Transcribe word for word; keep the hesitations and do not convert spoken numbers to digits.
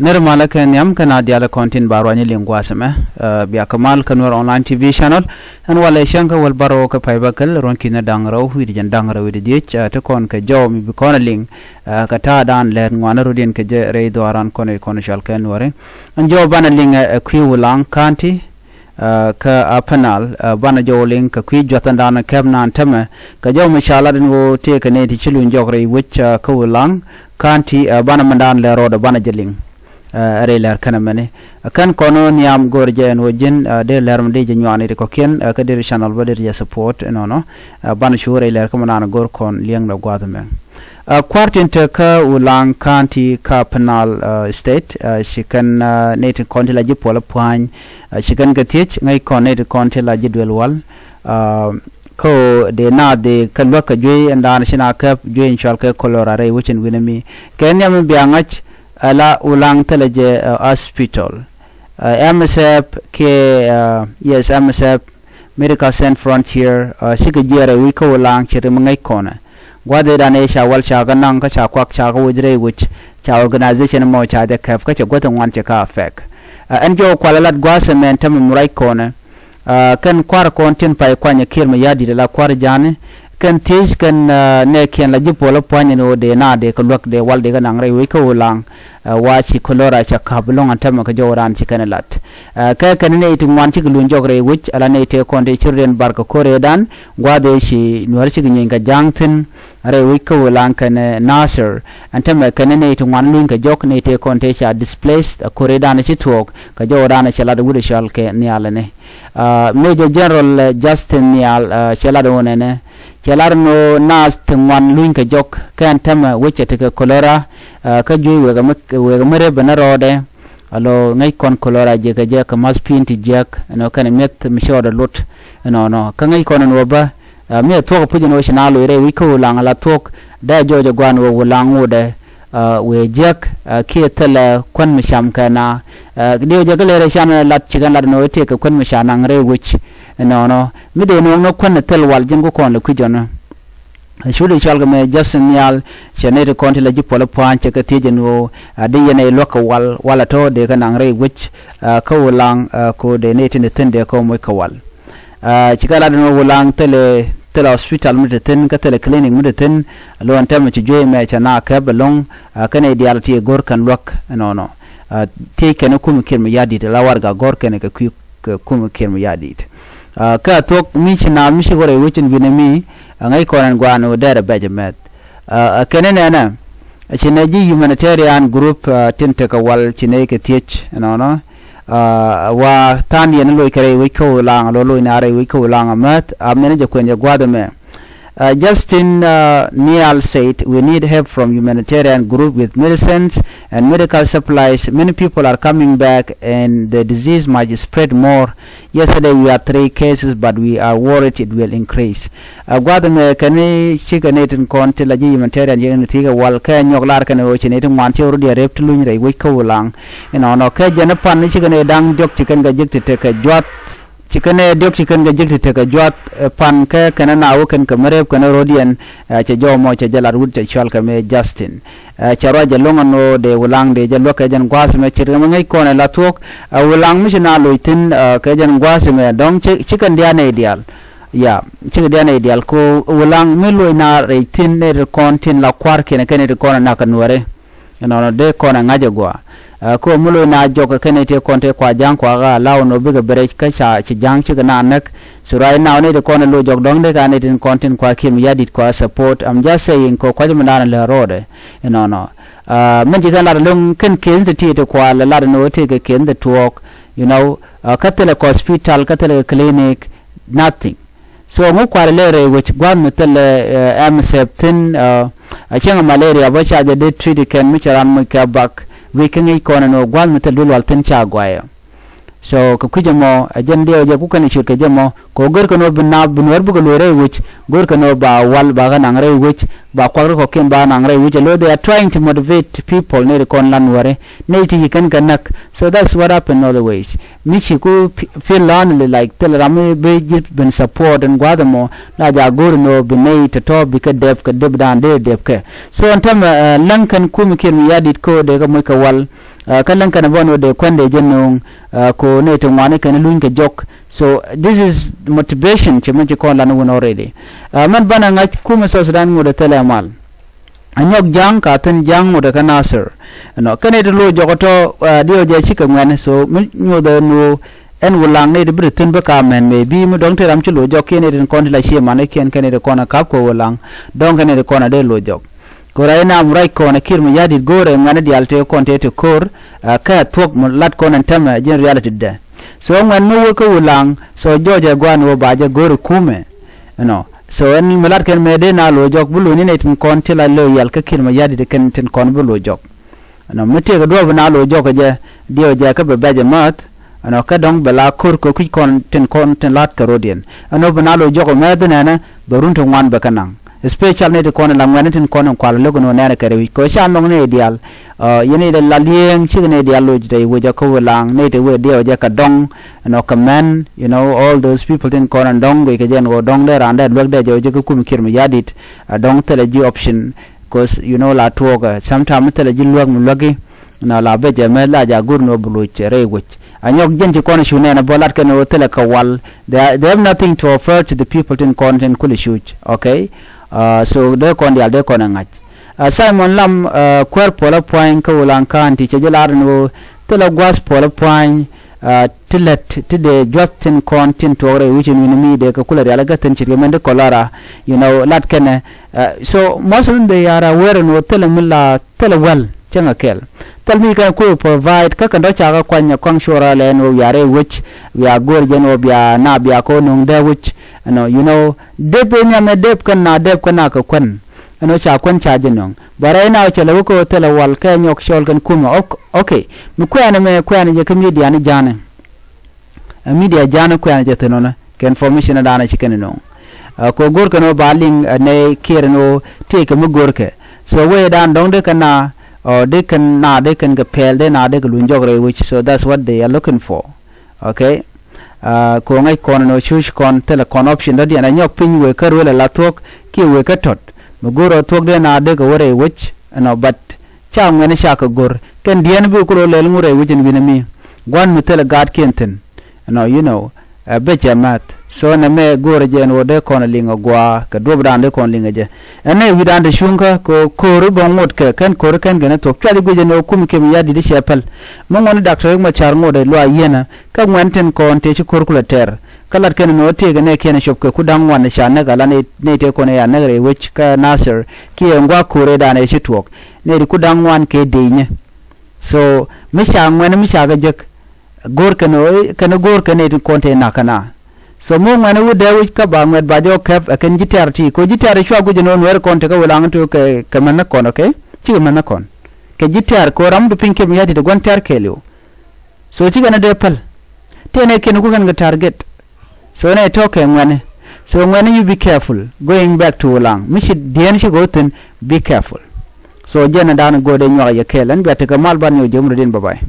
Nir malä kɛ nhiam kɛ na dialɛ kɔn tin ba ruany liŋ gua̱a̱th ɛmɛ. Ɛ, bia kɛ mal kä Nuer Online T V channel. Ɛn walɛ cäŋ kä wäl bärɔw kɛ pay bä käl ruɔ̱n ki̱n da̱ŋ rɛw wi̱cdɛ jiɛn da̱ŋ rɛw wi̱cdɛ dhieec, ɛ, ti kɔn kɛ jɔw mi bi kɔn ɛ liŋ, ɛ, kɛ ta̱a̱dan lɛɛt ŋuan rut in kɛ jɛ rɛy dhuaaran kɔn i̱ kɔn cɔal kɛ Nuäri. Ɛn jɔw banɛ liŋ, ɛ, ɛ kui̱ Wulaŋ County, ɛ, kä Upper Nile, ɛ, banɛ jɔw liŋ kɛ kui̱ juathändan kɛp naan tämɛ kɛ jɔw mi ca lat in ɣöö tëëkɛ nɛy ti ci luny jɔk rɛy wec, ɛ, kä Wulaŋ County, ɛ, banɛ mindan lɛ rɔɔdɛ banɛ jɛ liŋ, ɛ, rɛy lɛr kɛnɛ mɛni. Ɛ, kɛn kɔn ɣöö nhiam go̱o̱r jɛ ɛn ɣöö ji̱n, ɛ, dee lɛr mi dee jɛ nyuani ti kɔ̱kiɛn, ɛ, kä dee channel bä dee jɛ support ɛnɔnɔ, ɛ, banɛ cu rɛy lɛr kä mindan go̱o̱r kɔn liɛŋdɛ gua̱a̱th ɛmɛ. Ɛ, kua̱r tin te kä Wulaŋ County kä Upper Nile, ɛ, State, ɛ, ci kɛn, ɛ, nɛy ti kɔn ti la ji̱ puɔl pua̱ny, ɛ, ci kɛn kɛ thiec ŋäc kɔn nɛy ti kɔn ti la ji̱ duel wal, ɛ, kä ɣöö dee naath dee kɛ luäk kɛ juey ɛn daan ci na käp juey in cɔal kɛ cholera rɛy wec in wi̱nɛ mi. Kɛ nhiam in bia ŋa̱c, ɛ, la Wulaŋ thilɛ jɛ, ɛ, hospital. Ɛ, M S F kɛ, ɛ, yes, M S F, Medical Sans Frontières, ɛ, cikɛ jiɛɛr ɛ wi̱c kä Wulaŋ ci rim ŋäc kɔnɛ. Gua̱th ëëdan ëë ca wal ca kɛ naŋ kä ca kuak ca kɛ woc rɛy wec, ca organization mɔ ca jɛ kɛp kä cɛ guäth ŋuan cɛ kä affect. Ɛ, ɛn jɔw kualɛ lat gua̱th ɛmɛn tämɛ mi ruac kɔnɛ. Ɛ, kɛn kua̱r kɔn tin pay kuany ɛ Kiir Mayardit ala kua̱r ja̱a̱ni. Kɛn thiec kɛn, ɛ, nɛɛkiɛn la ji̱ puɔl ɛ pua̱ny ɛn ɣöö dee na dee kɛ luäk dee wal dee kɛ naŋ rɛy wec kä Wulaŋ. Ɛ, wa ci cholera ca ka̱p lo̱ŋ ɛn tämɛ kɛ jɔw raan ci kɛn ɛ lat. Ɛ, kɛ kɛn nɛy ti ŋuan cikɛ luny jɔk rɛy wec ala nɛy tëë kɔn tëë ci rɔ̱diɛn bar kɛ ko̱r ëëdan, gua̱a̱th ëë ci Nuäär cikɛ nyueny kɛ ja̱a̱ŋ thi̱n rɛy wec kä Wulaŋ kɛnɛ Nasir. Ɛn tämɛ kɛn nɛy ti ŋuan luny kɛ jɔk nɛy tëë kɔn tëë ca displaced ɛ ko̱r ëëdan ci thuɔɔk kɛ jɔw raan cɛ lat wut ɛ cɔal kɛ nhial ɛnɛ. Ɛ, Major General, ɛ, Justin Nhial, ɛ, cɛ lat ɣöö nɛnɛ. Cɛ lar ni ɣöö naath ti ŋuan luny kɛ jɔk kɛn tämɛ wec cɛ tekɛ cholera, ɛ, kä juey wekɛ mi, wekɛ mi rep ni rɔɔdɛ. Alo ŋäc kɔn cholera jiɛkɛ jɛ kɛ math pi̱i̱n ti jiäk ɛnɔ kɛn mi̱eth mi cɔɔdɛ lot ɛnɔnɔ. Kä ŋäc kɔn ɛn wä bä, ɛ, mi ɛ thuɔ̱k ɛ puc ɛn wä ci na loc rɛy wi̱c kä Wulaŋ ala thuɔ̱k dee jɔɔc ɛ gua̱a̱n wä Wulaŋ wudɛ, ɛ, wëë jiäk, ɛ, kiɛ thilɛ kuän mi cam kɛ na. Ɛ, diɛw jɛ kä lɛr ɛ can lat ci kɛn lat ɛn wä tëëkɛ kuän mi ca naŋ rɛy wec ɛnɔnɔ. Mi dee nuɔ̱ɔ̱ŋ ni kuän ɛ thil wal ji̱n ku kɔn lɛ kui̱c ɔnɔ. Ɛ, cudi cɔal kɛ mɛ Justin Nhial, cɛ nɛy ti kɔn ti la ji̱ puɔl ɛ pua̱a̱ny cɛ kɛ thiec ɛn ɣöö, a, di yɛn ɛ luäk kɛ wal, wal a tɔ̱ dee kɛ naŋ rɛy wec, ɛ, kä Wulaŋ, ɛ, ko dee nɛy tin ti thi̱n dee kɛ moc kɛ wal. Ɛ, ci kɛ lat ɛn ɣöö Wulaŋ thilɛ, thilɛ hospital mi ti thi̱n, kä thilɛ clinic mi ti thi̱n, lo̱n tɛmɛ ci juey mɛ cɛ na kɛp ɛlɔ̱ŋ, ɛ, kɛn ɛ diaal ti go̱r kɛn luäk ɛnɔnɔ. Ɛ, thiec kɛn ɛ kum Kiir Mayardit, la warɛga go̱r kɛn ɛ kɛ kui̱ kɛ kum Kiir Mayardit. Ɛ, kä thuɔ̱k mi ci naath mi ci ɣöö rɛy wec in wi̱nɛ mi, ɛ, ŋäc kɔn ɛn gua̱a̱n ɣöö dɛrɛ bɛc ɛ mɛth. Ɛ, ɛ, kɛn inɛnɛ, ɛ, ci nɛ ji̱ humanitarian group, ɛ, tin tekɛ wal ci nɛ kɛ thiec ɛnɔnɔ. Ɛ, wa tha̱a̱ŋdiɛn in loc kɛ rɛy wec kä Wulaŋ, lo loc na rɛy wec kä Wulaŋ ɛ mɛth, a mɛn jɛ kuɛn jɛ gua̱a̱th ɛmɛ. Ɛ, Justin, ɛ, Nhial said, "We need help from humanitarian group with medicines and medical supplies. Many people are coming back and the disease might spread more. Yesterday we had three cases, but we are worried it will increase." Ɛ, gua̱a̱th ɛmɛ kɛn cikɛ nɛy tin kɔn ti la ji̱ humanitarian yɛn thi̱i̱kɛ wal kɛ nyɔk lar kɛn ɣöö ci nɛy ti ŋuan ci rɔ̱diɛn rep ti luny rɛy wec kä Wulaŋ. Inɔnɔ kɛ jɛn i̱ pan ni cikɛ nɛy da̱ŋ diɔ̱k ci kɛn kɛ jek ti tekɛ juath. Ci kɛn ɛ diɔ̱k ci kɛn kɛ jek ti tekɛ juath, ɛ, pan kɛ kɛn ɛ na wä kɛn kɛ mi rep kɛn ɛ rɔ̱diɛn, ɛ, cɛ jɔw mɔ cɛ jɛ lat wut cɛ cɔal kɛ mɛ Justin. Ɛ, cɛ ruac jɛ lo̱ŋ ɛn ɣöö dee Wulaŋ dee jɛ luäk kɛ jɛn gua̱a̱th ɛmɛ ce̱tkɛ mi ŋäc kɔn ɛ la thuɔ̱k, ɛ, Wulaŋ mi ci na loc thi̱n, ɛ, kɛ jɛn gua̱a̱th ɛmɛ dɔ̱ŋ ci, ci kɛn diaal nɛy diaal. Ya, cikɛ diaal nɛy diaal ko Wulaŋ mi loc na rɛy thi̱n nɛy ti kɔn tin la kua̱rkiɛn kɛn nɛy ti kɔn ɛ nak kɛ Nuäri. Inɔnɔ dee kɔn ɛ ŋa̱c ɛ gɔaa. Ɛ, kɛ ɣöö mi loc na jɔk kɛ kɛn nɛy ti kɔn ti kua ja̱a̱ŋ kua ɣa̱a̱ law ni ɣöö bikɛ bɛ rɛc kä ca ci ja̱a̱ŋ cikɛ na näk. So right now nɛy ti kɔn ɛ loc jɔk dɔ̱ŋ dee ka nɛy ti kɔn tin kua Kiir Mayardit kua support. I'm just saying kɛ ɣöö kua̱c mi da̱a̱n lɛ ro̱o̱dɛ. Inɔnɔ. Ɛ, min ci kɛn lat ɛlɔ̱ŋ kɛn kiɛth ti ti ti kua lɛ lat ni ɣöö ti kɛ kiɛth ti tuɔɔk. You know, ɛ, kä thilɛ kɛ hospital, kä thilɛ kɛ clinic, nothing. So ŋu kualɛ lɛ rɛy wec gua̱th mi thilɛ, ɛ, M S F thi̱n, ɛ, a cieŋ malaria bä ca jɛ dee treat kɛn mi cɛ ran moc kɛ bak wi̱c kä ŋi̱i̱c kɔn ɛn ɣöö gua̱th mi thil duël wal thi̱n ca guayɛ. So kɛ kui̱c ɛmɔ ɛ jɛn diɛw jɛ ku kɛn ɛ ciöt kɛ jɛ mɔ kɛ ɣöö gör kɛn ɣöö bi naap bi Nuäär bikɛ lo̱c rɛy wec, gör kɛn ɣöö ba wal ba kɛ naŋ rɛy wec, ba kuak ri kɔ̱kiɛn ba naŋ rɛy wec. Ɛ lo̱ they are trying to motivate people nɛy ti kɔn la Nuääri nɛy ti ci kɛn kɛ näk. So that's what happened always. Mi ci ku pi-, feel lonely, like thil ram mi bi ji̱ ben support ɛn gua̱a̱th ɛmɔ la jaak go̱o̱r ɛn ɣöö bi nɛy tɔ̱tɔ̱ bikɛ dɛp kɛ depdan dee depkɛ. So ɛn täämɛ, ɛ, läŋ kɛn kum Kiir Mayardit kä ɣöö dee kɛ moc kɛ wal, Kä läŋ kɛn bä ni wä dee kuɛn dee jɛ nööŋ ko nɛy ti ŋuani kɛn luny kɛ jɔk. So this is motivation ci mɛ ci kɔn lan wun already. Mɛn banɛ ŋa̱c kumɛ South Sudan ŋot ɛ thilɛ mal. A nyɔk ja̱ŋ ka thi̱n ja̱ŋ ŋot ɛ kä Nasir. Ɛnɔ kɛn nɛy ti lo̱o̱ jɔk ɛ tɔ diɛw jɛ cikɛ ŋuɛn so mi nyuɔth ɛ nuɔ ɛn Wulaŋ nɛy ti bi ti thi̱n bi ka mɛn mëë bi mi dɔ̱ŋ ti ram ci lo̱o̱ jɔk kiɛn nɛy ti kɔn ti la cie manikiɛn kɛn nɛy ti kɔn ɛ kap kɛ Wulaŋ dɔ̱ŋ kɛn nɛy ti kɔn ɛ dee lo̱o̱ jɔk. Kora inam ruac kɔn a Kiir Mayardit go̱o̱rɛ ŋuɛ̈ni diaal tëë kɔn tëë ti ko̱r. Kɛ thuɔ̱k mi lat kɔn ɛn tämɛ ji̱n reality dɛ. So ŋuɛ̈n mi wek kä Wulaŋ so jɔɔcɛ gua̱a̱n wä ba jɛ go̱o̱ri kumɛ. Ɛnɔ so ɛn mi lat kɛn mëë dee na lo̱c jɔk bi lo̱c ni nɛy tin kɔn ti la lëë wial kä Kiir Mayardit kɛn tin kɔn bi lo̱c jɔk. Ɛnɔ mi tëëkɛ duɔ̱ɔ̱p na lo̱c jɔk kɛ jɛ diɛw jɛ kä bɛ bɛc ɛ mäth. Ɛnɔ kä dɔ̱ŋ bɛ la ko̱r kɛ kui̱c kɔn tin kɔn tin la̱t kɛ rɔ̱diɛn. Ɛnɔ bi na lo̱c jɔk ɛ mäth nɛnɛ bɛ run ti ŋuan bɛ kɛ naŋ. Especial ni ti kɔn in la ŋuɛ̈ni tin kɔn in kual lo̱k in wä nɛɛnɛ kɛrɛ wi̱c kɛ ca nhɔk ni diaal. Yɛn i̱ la li̱eŋ cik ni diaal loc tɛ i̱ wecä kä Wulaŋ ni ti wee diɛw jɛ kɛ dɔŋ. Ɛnɔ kɛ mɛn you know all those people tin kɔn in dɔŋ guic kɛ jɛ in wä dɔŋ dee raan dee luäk dee jɛ wä jɛ kä kum Kiir Mayardit. A dɔŋ thilɛ ji̱ option. Cause you know la tuɔɔkɛ sometime thilɛ ji̱ luäk mi luäki. Na la bɛ jɛ mɛ la ja gur ni wä bi loc rɛy wec. A nyɔk jɛn ci kɔn cu nɛn a bä lat kɛn wä thilɛ kɛ wal. They, they have nothing to offer to the people tin kɔn tin kulɛ cuc. Okay. So dee kɔn dial dee kɔn a ŋa̱c. Simon Lam kuäär puɔlä pua̱ny kä Wulaŋ County cɛ jɛ lar ni wä thilɛ gua̱th puɔlä pua̱ny. Ti lät ti dee jua̱th tin kɔn tin tuɔɔk rɛy wec in wi̱ni mi dee kɛ kulɛ rial kä thin ce̱tkɛ mɛn di kɔlɔra. You know lat kɛnɛ. So most of them they are aware ni wä thilɛ mi la thilɛ wäl cäŋ a kɛl. Thil mi kɛn kui̱ provide kä kɛn dɔ̱ cakɛ kuany a kɔaŋ cuɔra lɛ ni wä wiaa rɛy wec. Wiaa go̱o̱r jɛ ni wä bia na bia kɛ wä nuŋ dee wec. Ɛnɔ you know dep in yamɛ dep kɛn na dep kɛn na kɛ kuän. Ɛnɔ ca kuän ca jɛ nuŋ bɛ rɛy na wä cɛ lɛ wä kɛ wä thilɛ wal kɛ nyɔk cɔl kɛn kumɛ. Okay. Mi kuɛɛni mɛ kuɛɛni jɛ kä media ni ja̱a̱ni. Ɛ media ja̱a̱n kuɛn jɛ thi̱n ɔnɛ kɛ information ɛ da̱a̱n ɛ ci kɛn ɛ no̱o̱ŋ. Ɛ kɛ ɣöö go̱r kɛn ɣöö ba liŋ ɛ nɛy kiɛɛr ɛn ɣöö tëëkɛ mi go̱rkɛ. So wee da̱a̱n dɔ̱ŋ dee kɛn na ɔ dee kɛn na dee kɛn kɛ pɛɛl dee na dee kɛ luny jɔk rɛy wec. So that's what they are looking for. Okay. Ɛ kɛ ɣöö ŋäc kɔn ɛn ɣöö cuc kɔn thilɛ kɔn option dɔ̱diɛn ɛ nyɔk piny wëë kä ruël ɛ la thuɔ̱k kiɛ wëë kä tɔ̱t. Mi go̱r ɔ thuɔ̱k dee na dee kɛ wä rɛy wec ɛnɔ but ca ŋuɛ̈ni ca kɛ go̱r kɛn diɛn bi kulɛ lɛl ŋut rɛy wec ɛn wi̱nɛ mi. Gua̱n mi thilɛ gaatkiɛn thi̱n. Ɛnɔ you know ɛ bɛ cɛ math. So nɛ mɛ go̱o̱rɛ jɛ ɛn ɣöö dee kɔn liŋ ɛ gua̱a̱ kɛ duɔ̱pdan dee kɔn liŋ ɛ jɛ. Ɛn nɛ wi̱dan te cuŋkä kɛ ko̱ri bä ŋot kɛ kɛn ko̱ri kɛn kɛn ɛ thuɔ̱k cuath i̱ guic ɛn ɣöö kum kiɛm ya̱ di̱t i̱ cɛ päl. Mi ŋuɔ̱ni daktor i̱ ma ca̱r ŋot ɛ luaa yieenä kä ŋuɛ̈n tin kɔn tëë ci ko̱r kulɛ tɛr. Kä lat kɛn ɛn ɣöö tëëkɛ nɛ kiɛn ɛ cop kɛ ku da̱ŋ ŋuan ɛ ca näk ala nɛy tëë kɔn ɛ ya näk rɛy wec kä Nasir kiɛ ɛn gua̱a̱k ko̱r ëëdan ɛ ci tuɔɔk. Nɛy ti ku da̱ŋ ŋuan kɛ dëëcni. So mi ca ŋuɛ̈ni mi ca kɛ jek. Go̱o̱r kɛn ɣöö kɛn go̱o̱r kɛn nɛy ti kɔn tëë na̱k kɛn a. So mi ŋuɛ̈ni wut dee wi̱c kä ba ŋuɛ̈t ba jɔɔk kɛp ɛ kɛn ji̱ tɛ̈r ti ko̱ ji̱ tɛ̈r ti cua guic ɛn ɣöö nuɛ̈ri kɔn tekɛ wä laŋ ti kɛ kɛ mɛn nä kɔn okay. Cikɛ mɛn nä kɔn kɛ ji̱ tɛ̈r kɛ ɣöö ram mi bi piny kiɛp mi ya̱ di̱t ɛ gua̱n tɛ̈r kɛɛliw. So cikɛ nɛ dee päl. Tëë nɛ kiɛn ku kɛn kɛ target. So nɛ tɔ̱ kɛ ŋuɛ̈ni. So ŋuɛ̈ni you be careful going back to Wulaŋ mi ci dieen ci go̱o̱ thi̱n. Be careful. So jɛn ɛ da̱a̱n go̱o̱dɛ nyuak yɛ kɛɛl ɛn bia tekɛ mal ban nyɔk jiöm rɔ din bye bye.